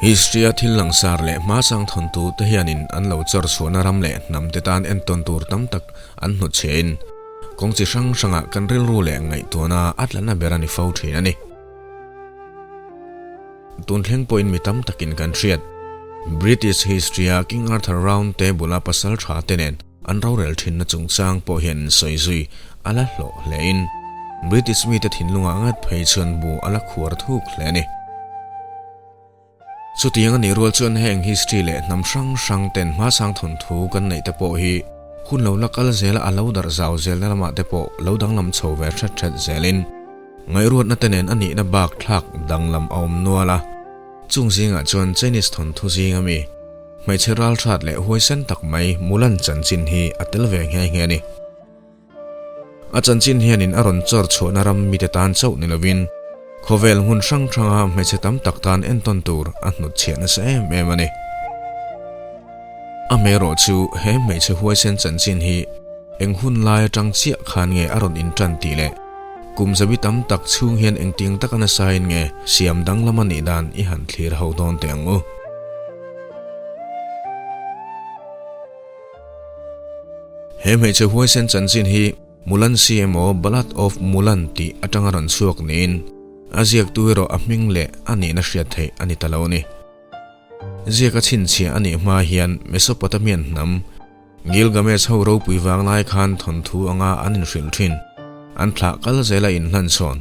History-a thil langsar leh hmasang thawntu te hianin an lo chawr chhuahna ram leh hnam te tan entawn tur tam tak an hnutchhiahin kawng chi hrang hrangah kan rilru leh ngaihtuahna a tla na ber a ni fo thin a ni. Tun thleng pawhin mi tam takin kan hriat. British history-a King Arthur Round Table-a pasal tha te nen an rorel thinna chungchang pawh hian sawi zui a la hlawh hlein British mite thinlungah ngat phei chuan bu a la khuar thuk hle a ni. Chutiang a nih rual chuan heng history leh hnam hrang hrang ten hmasang thawnthu kan neih te pawh hi hun lo la kal zela a lo darh zau zelna lamah te pawh lo danglam chho ve hret hret zelin Ngaihruatna te nen a nihna bak thlak danglam a awm nual a, chung zingah chuan Chinese thawnthu zing ami hmeichhe ralhrat leh huaisen tak mai Mulan chanchin hi a tel ve nghe nghe a ni. A chanchin hianin a rawn chawr chhuahna ram mite tan chauh ni lovin khawvel hmun hrang hranga hmeichhe tam tak tan entawn tur a hnutchhiah nasa em em a ni. Amaherawh chu he hmeichhe huaisen chanchin hi Eng hun lai atang chiah khan nge a rawn intan tih leh kum zabi tam tak chhung hian engtiang taka nasain nge siam danglam a nih dan i han thlir ho dawn teh ang u. He hmeichhe huaisen chanchin hi Mulan si emaw Ballad of Mulan tih atanga rawn chhuak niin a ziaktu erawh a hming leh a nihna hriat theih a ni ta lo a ni. Ziak a chhinchhiah a nih hma hian Mesopotamian hnam Gilgamesh ho ropui vang lai khan thawnthu anga an inhrilh thin. An thlah kal zela inhlan chhawn.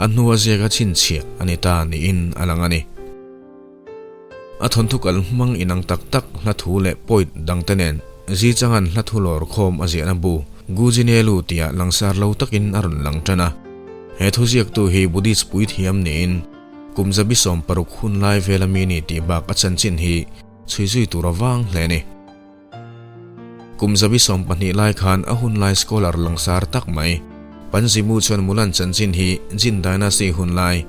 A hnua ziak a chhinchhiah a ni ta niin a lang a ni. A thawnthu kal hmang inang tak tak hla thu leh point dangte nen Zichangan hla thu lawr khawm a ziahna bu Gujinelu tia langsar lo takin a rawn lang tan a. He thu ziaktu hi Buddhist puithiam niin kum 76 hun lai vela mi ni tih bak a chanchin hi chhui zui tur a vang hle a ni. Kum 12 lai khan a hun lai scholar langsar tak mai Panzimu chuan Mulan chanchin hi Jin Dynasty hun lai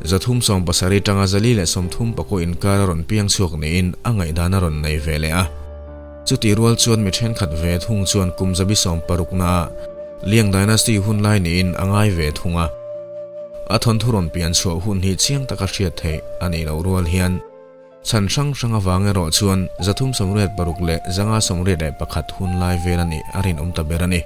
370 tanga 434 inkar a rawn piang chhuak niin a ngaihdan a rawn nei ve leh a. Chuti rual chuan mi thenkhat ve thung chuan kum 16 naah Liang Dynasty hun lai niin a ngai ve thung a. A thawnthu rawn pian chhuah hun hi chiang taka hriat theih a nih loh rual hian Chhan hrang hrang avang erawh chuan 386 leh 581 hun lai vel a nih a rinawm ta ber a ni.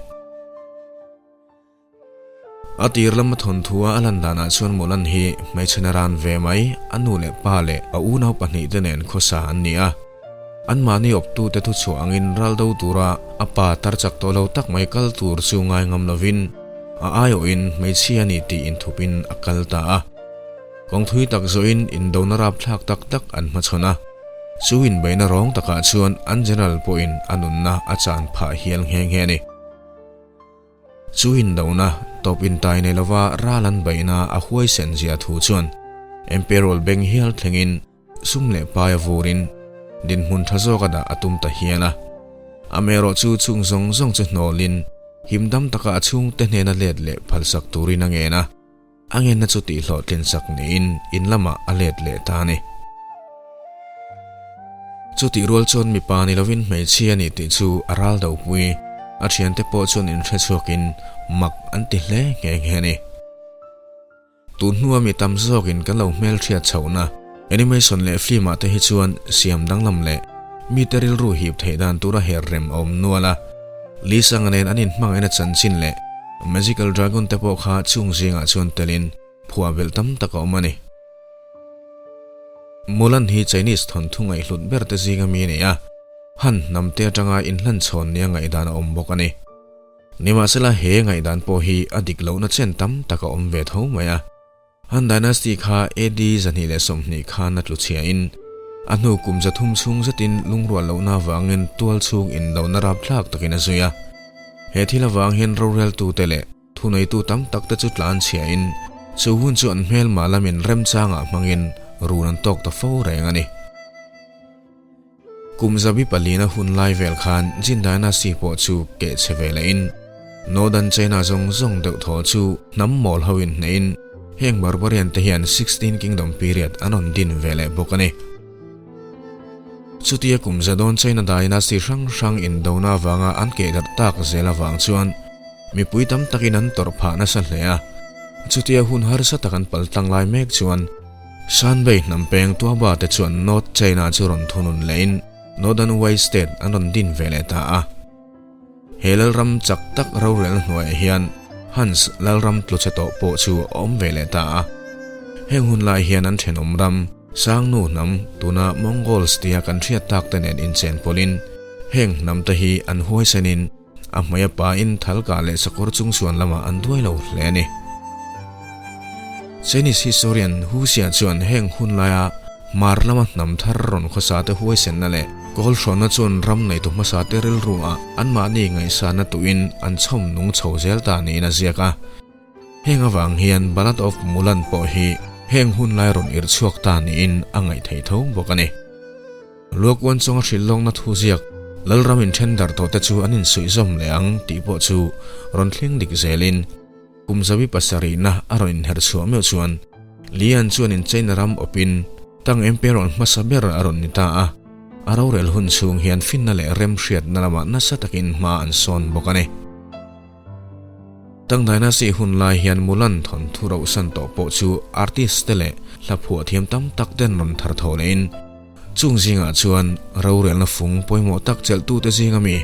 A tir lama thawnthua a lan danah chuan Mulan hi hmeichhe naran ve mai, a nu leh pa leh a unau pahnihte nen khawsa an ni a. Anmahni awptute thuchhuah angin ral do tura a pa tar chak tawh lo tak mai kal tur chu ngai ngam lovin a aiawhin hmeichhia a ni tih inthupin a kal ta a. Kawng thui tak zawhin indona rapthlak tak tak an hmachhawn a, chu inbeihna rawng takah chuan an General pawhin a nunna a chan phah hial nghe nghe a ni. Chu indona tawp intai nei lova ral an beihna a huaisen zia thu chuan Emperor beng hial thlengin sum leh pai a vurin dinhmun tha zawk a dah a tum ta hial a. Amaherawh chu chung zawng zawng chu hnawlin himdam taka a chhungte hnena let leh phalsak turin a ngen a. A ngenna chu tihhlawhtlin sak niin in lamah a let leh ta a ni. Chutih rual chuan mipa ni lovin hmeichhia a ni tih chu a ral do pui. A thiante pawh chuan inhre chhuakin mak an ti hle nghe nghe a ni. Tun hnua mi tam zawkin kan lo hmelhriat chhohna animation leh film ah te hi chuan siam danglam leh mite rilru hip theih dan tura her rem a awm nual a. Lisanga nen an inhmangaihna chanchin leh Magical Dragon te pawh kha chung zingah chuan telin phuah belh tam tak a awm a ni. Mulan hi Chinese thawnthu ngaihhlut ber te zinga mi a ni a, Han hnam te atanga inhlan chhawn nia ngaihdan a awm bawk a ni. Nimahsela he ngaihdan pawh hi a dik lohna chen tam tak a awm ve tho mai a. Han Dynasty kha AD 220 khan a tlu chhiain, a hnu kum 300 chhung zetin lungrual lohna avangin tual chhung indona rapthlak takin a zui a. He thil avang hian roreltute leh thuneitu tam tak te chu tlan chhiain, chu hun chu an hmelma lamin remchangah hmangin run an tawk ta fo reng a ni. Kum 400 na hun lai vel khan Jin Dynasty pawh chu keh chhe ve lehin Northern China zawng zawng deuh thaw chu hnam mawl ho in hnehin heng barbarian te hian Sixteen Kingdom period an rawn din ve leh bawk a ni. Chutia kum za dawn China Dynasty hrang hrang indona avanga an keh darh tak zel avang chuan mipui tam takin an tawrh phah nasa hle a. Chutia hun harsa tak an paltlang lai mek chuan. Shanbei hnam peng Tuaba te chuan North China chu rawn thunun lehin Northern Wei State an rawn din ve leh ta a. He lalram chak tak rorelna hnuaiah hian Hans lalram tluchhe tawh pawh chu a awm ve leh ta a. Heng hun lai hian an thenawm ram Sangnu hnam tuna Mongols tia kan hriat tak te nen inchen pawlhin heng hnam te hi an huaisenin a hmei a pain thalkah leh sakawr chung suan lamah an duai lo hle a ni. Chinese historian Hu Xia chuan heng hun laia Hmar lama hnam thar rawn khawsa te huaisenna leh kawl hrawnna chuan ram neitu hmasa te rilru ah anmahni ngaihsanna tuhin an chhawm nung chho zel ta niin a ziak a. Heng avang hian Ballad of Mulan pawh hi heng hun lai rawn irh chhuak ta niin a ngaih theih tho bawk a ni. Luakuan chunga hrilh lawkna thu ziak Lalram inthen darh tawh te chu an insuih zawm leh ang tih pawh chu rawn thleng dik zelin Kum zawi pasarihna a rawn inher chhuah meuh chuan Lian chuan incheina ram awpin Tang Emperor hmasa ber a rawn ni ta a, a rorel hun chhung hian finna leh remhriatna lamah nasa takin hma an sawn bawk a ni. Tang Dynasty hun lai hian Mulan thawnthu rohsan tawh pawh chu artist te leh hla phuah thiam tam tak ten rawn thar tho lehin Chung zingah chuan rorelna fung pawimawh tak chelhtute zinga mi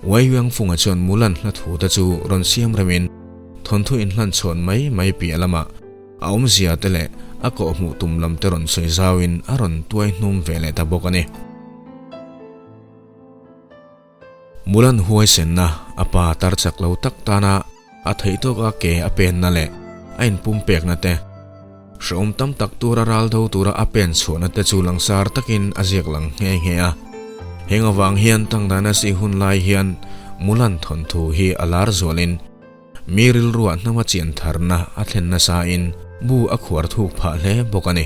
Wai Yuangfunga chuan Mulan hla thute chu rawn siam remin thawnthu inhlan chhawn mai mai piah lamah a awmzia te leh a kawhhmuh tum lam te rawn sawi zauin a rawn tuai hnum ve leh ta bawk a ni. Mulan huaisenna a pa tar chak lo tak tana a theih tawka ke a penna leh a inpumpekna te, hrehawm tam tak tura ral do tura a pen chhuahna te chu langsar takin a ziak lang nghe nghe a. Heng avang hian Tang Dynasty hun lai hian Mulan thawnthu hi a lar zualin mi rilruah hnama chian tharna a thlen nasain bu a khuar thuk phah hle bawk a ni.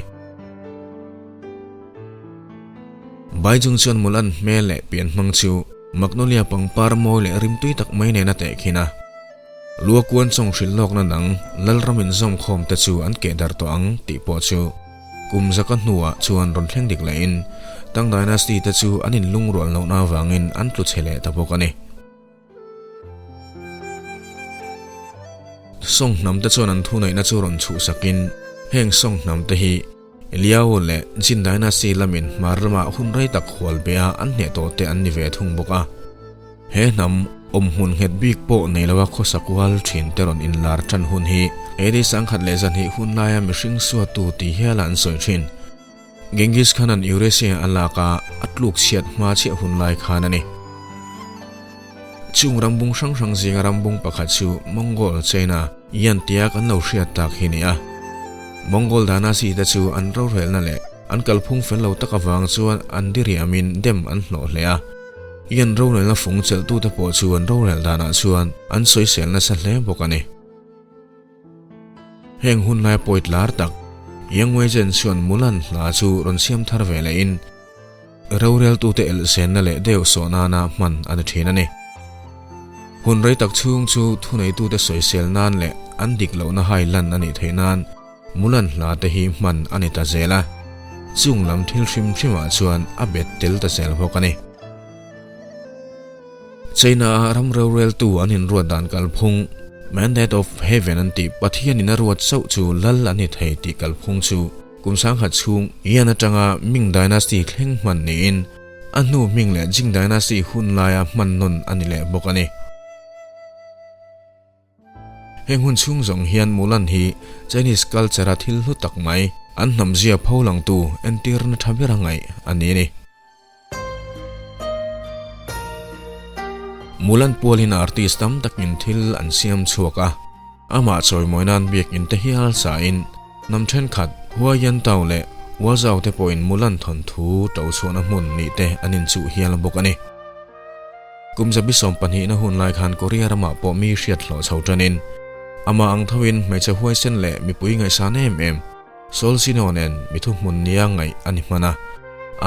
Baijung chuan Mulan hmel leh pian hmang chu Magnolia pangpar mawi leh rimtui tak mai nen a tehkhin a. Luakuan chawng hrilh lawkna dang Lalram inzawmkhawm te chu an keh darh tawh ang tih pawh chu kum zaka hnuah chuan rawn thleng dik lehin Tang Dynasty te chu an inlungrual lohna avangin an tlu chhe leh ta bawk a ni. Song hnam te chuan an thuneihna chu rawn chhuhsakin heng Song hnam te hi Liao leh Jin Dynasty lamin hmar lamah hun rei tak hual bia an hneh tawh te an ni ve thung bawk a. He hnam awmhmun nghet bik pawh nei loa khawsa kual thin te rawn inlar tan hun hi AD 1200 hun laia mihring suatu ti hiala an sawi thin. Genghis Khan-a'n Eurasia a lak a, a tluk chhiat hma chiah hun lai khan a ni. Chung rambung hrang hrang zinga rambung pakhat chu Mongol, China, Yan tia kan lo hriat tak hi ni a. Mongol Dynasty te chu an rorelna leh an kalphung fel lo tak avang chuan an diriamin dem an hlawh hle a. Yan rorelna fung chelhtute pawh chu an rorel danah chuan an sawisel nasa hle bawk a ni. Heng hun lai pawit lar tak, Yang Weizhen chuan Mulan hla chu rawn siam thar ve lehin roreltute elhsenna leh deuh sawh nana hman a ni thin a ni. Hun rei tak chhung chu thuneitute sawisel nan leh an dik lohna hai lan a nih theih nan Mulan hla te hi hman a ni ta zel a, chung lam thil hrim hrimah chuan a bet tel ta zel bawk a ni. China-a ram roreltu an inruat dan kalphung, Mandate of Heaven an tih Pathianin a ruat chauh chu lal an ni thei tih kalphung chu kum sangkhat chhung Yan atanga Ming Dynasty thleng hman niin a hnu Ming leh Jing Dynasty hun laia hman nawn a ni leh bawk a ni. Heng hun chhung zawng hian Mulan hi Chinese culture-a thil hlu tak mai, an hnamzia pholangtu entirna tha bera ngaih a ni a ni. Mulan pualin artist tam takin thil an siam chhuak a, amah chawimawi nan biakinn te hial sain hnam thenkhat Huayan Tao leh Wazao te pawhin Mulan thawnthu to chhuahna hmun nih te an inchuh hial bawk a ni. Kum zabi 12 na hun lai khan Korea ramah pawh mi hriat hlawh chho tanin amah ang thoin hmeichhe huaisen leh mipui ngaihsan em em Saul Sino nen mi thuhmun nia ngaih a ni hman a.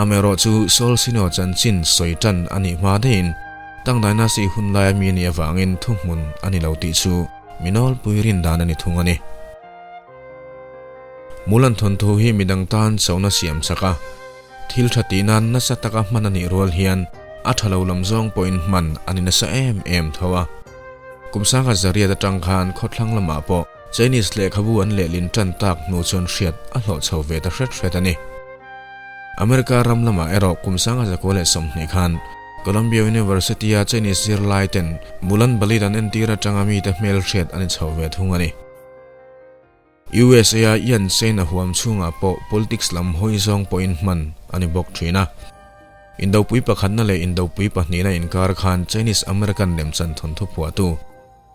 Amaherawh chu Saul Sino chanchin sawi tan a nih hma daihin Tang Dynasty hun laia mi a nih avangin thuhmun a ni lo tih chu mi nawlpui rin dan a ni thung a ni. Mulan thawnthu hi midang tan chona siam chak a, thil tha tih nan nasa taka hman a nih rual hian a tha lo lam zawng pawhin hman a ni nasa em em tho a. Kum sangha zariat atang khan khawthlang lamah pawh. Chinese lehkhabu an lehlin tan tak hnu chuan hriat a hlawh chho ve ta hret hret a ni. America ram lamah erawh kum 1920 khan Columbia University-a Chinese zirlai ten Mulan Ballet an entir atanga mite hmel hriat a ni chho ve thung a ni. USA-a Ian China huam chhungah pawh politics lam hawi zawng pawhin hman a ni bawk thin a. Indopui pakhatna leh Indopui pahnihna inkar khan Chinese-American lemchan thawnthu phuahtu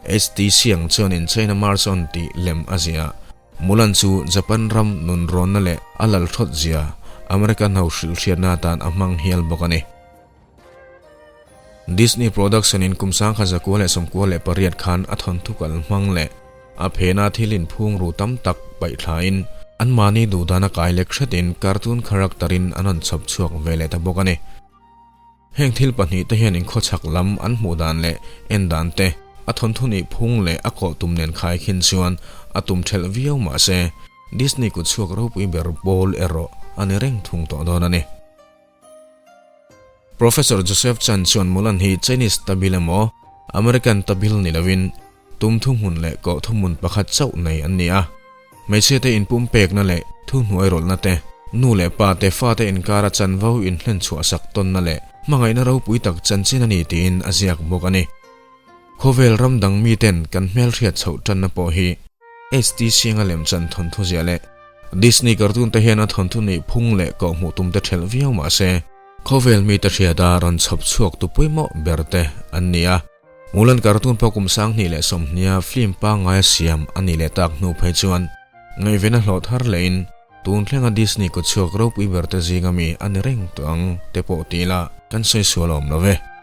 HT Siang chuanin China March On tih lem a ziah. Mulan chu Japan ram nunrawnna leh a lalthawt zia American ho hrilhhriatna atan a hmang hial bawk a ni. Disney production in kum 1998 khan a thawnthu kal hmang leh a phena thil inphung ru tam tak paih thlain anmahni duhdana kai lek hretin cartoon character in an rawn chhawp chhuak ve leh ta bawk a ni. Heng thil pahnihte hian inkhawchhak lam an hmuh dan leh en dan te, a thawnthu nih phung leh a kawh tum nen khai khin chuan a tum thelh viau mah se, Disney kutchhuak ropui ber pawl erawh a ni reng thung tawh dawn a ni. Professor Joseph Chan chuan Mulan hi Chinese tabil emaw American tabil ni lovin tum thuhmun leh kawh thuhmun pakhat chauh nei an ni a. Hmeichhia te inpum pekna leh thuhnuai rawlhna te, nu leh pa te fate inkara chanvo inhlen chhuahsak tawnna leh hmangaihna ropui tak chanchin a ni tiin a ziak bawk a ni. Khawvel ram dang miten kan hmelhriat chhoh tanna pawh hi HT Sianga lemchan thawnthu ziah leh Disney cartoon te hian a thawnthu nih phung leh kawhhmuh tum te ṭhelh viau mah se, khawvel mite hriata rawn chhawp chhuak tu pawimawh ber te an ni a. Mulan cartoon pawh kum 2020 a film pangngaia siam a nih leh tak hnu phei chuan ngaihven a hlawh thar lehin tun thlenga Disney kutchhuak ropui ber te zinga mi a ni reng tawh ang te pawh ti ila kan sawi sual awm lo ve.